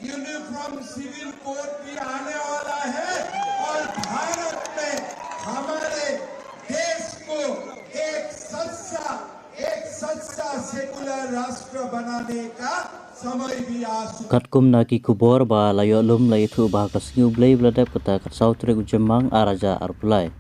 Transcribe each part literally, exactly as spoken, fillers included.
यूनिफॉर्म सिविल कोड भी आने वाला है और भारत में हमारे देश को एक सच्चा, एक सच्चा सेकुलर राष्ट्र बनाने का समय भी आ चुका। Katkum na ki khubor ba la ïoh lum, la ïathuh ba ka sngi U Blei ba la dep kata ka saw tarik u Jymmang ar hajar arphew lai,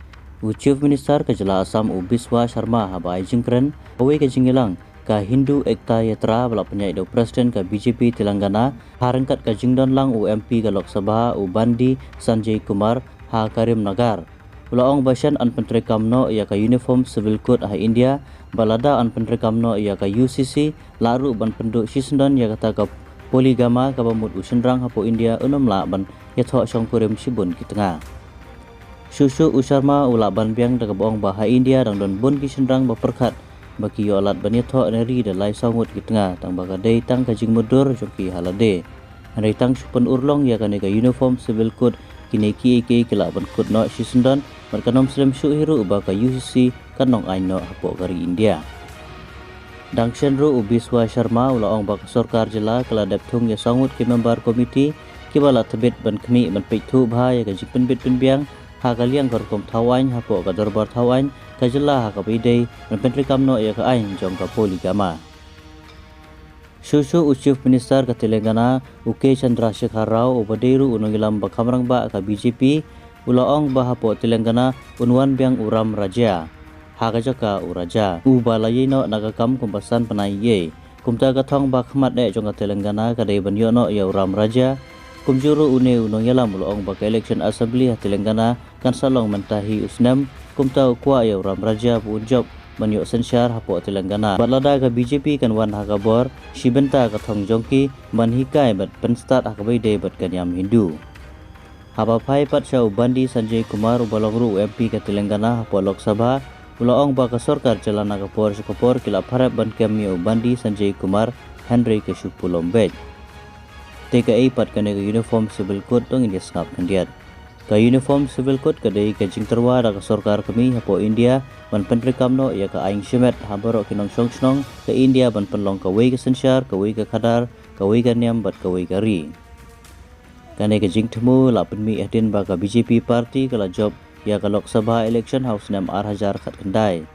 u Chief Minister ka jylla Assam u Biswa Sharma haba ai jingkren ha kawei ka jingïalang ka Hindu Ekta Yatra ba la pynïaid da u President ka B J P Telangana ha ryngkat ka jingdon lang u M P ka Lok Sabha u Bandi Sanjay Kumar ha Karimnagar. U la ong ba shen yn pyntreikam noh ïa ka Uniform Civil Code ha India, bad lada yn pyntreikam noh ïa ka U C C, lah ruh ban pynduh shisyndon ïa kata ka polygamy kaba mut u shynrang hapoh India un ym lah ban ïathoh shongkurim shibun ki tnga. Shuh shuh u Sharma u lah ban biang da kaba ong ba ha India dang don bun ki shynrang ba pyrkhat ba ki ïoh lad ban ïathoh ne ri da lai saw ngut ki tnga, tang ba ka dei tang ka jingmutdur jong ki ha lade. Hynrei tang shu pynurlong ïa kane ka Uniform Civil Code, kine kiei kiei ki lah ban kut noh shisyndon, bad kan ym slem shuh hi ruh ba ka U C C kan long aiñ noh hapoh ka ri India. Dang shen ruh u Biswa Sharma u la ong ba ka sorkar jylla ka la dep thung ïa saw ngut ki member komiti kiba la tbit ban khmih ban peit thuh bha ïa ka jingpynbit pynbiang ha ka liang ka rukom thaw aiñ hapoh ka dorbar thaw aiñ ka jylla ha kaba ïadei ban pyntreikam noh ïa ka aiñ jong ka polygamy. Shuh shuh u Chief Minister ka Telangana u K Chandrasekhar Rao uba dei ruh u nongïalam ba kham rangbah ka B J P u la ong ba hapoh Telangana un wan biang u Ram Rajya ha ka jaka u Raja, uba la ïai noh na ka kam kumba san bnai ei ei. Kumta ka thong ba khmat eh jong ka Telangana ka dei ban ïoh noh ïa u Ram Rajya. Kumjuh ruh une u nongïalam u la ong ba ka election assembly ha Telangana kan sa long mynta hi u snem, kumta u kwah ïa u Ram Rajya ba un jop ban ïoh synshar hapoh Telangana. Bad lada ka B J P kan wan ha ka bor, shi bynta ka thong jong ki ban hikai bad pynstad ha kaba ïadei bad ka niam Hindu. Haba phai pat sha u Bandi Sanjay Kumar uba long ruh u M P ka Telangana hapoh Lok Sabha, u la ong ba ka sorkar jylla na ka por sha ka por ki la pharep ban kem ïa u Bandi Sanjay Kumar, hynrei ka shu pulom beit. Te kaei pat kane ka Uniform Civil Code, to ngin ïa sngap khyndiat. Ka Uniform Civil Code ka dei ka jingtyrwa da ka sorkar kmie hapoh India ban pyntreikam noh ïa ka aiñ shimet ha baroh ki nongshong shnong ka India ban pynlong kawei ka synshar, kawei ka khadar, kawei ka niam bad kawei ka ri. Kane ka jingthmu la pynmih hadien ba ka B J P party ka la jop ïa ka Lok Sabha election ha u snem ar hajar khatkhyndai.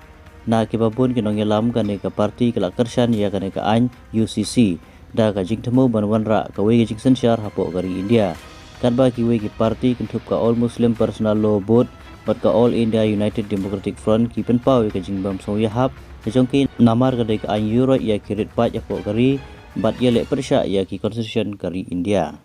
Na kiba bun ki nongïalam, kane ka party ka la kyrshan ïa kane ka aiñ U C C da ka jingthmu ban wanrah kawei ka jingsynshar hapoh ka ri India. Katba kiwei ki party kynthup ka All Muslim Personal Law Board bad ka All India United Democratic Front ki pynpaw ïa ka jingbym sngewïahap ka jong ki namar ka dei ka aiñ ïuroit ïa ki rit paid hapoh ka ri bad ïaleh pyrshah ïa ki constitution ka ri India.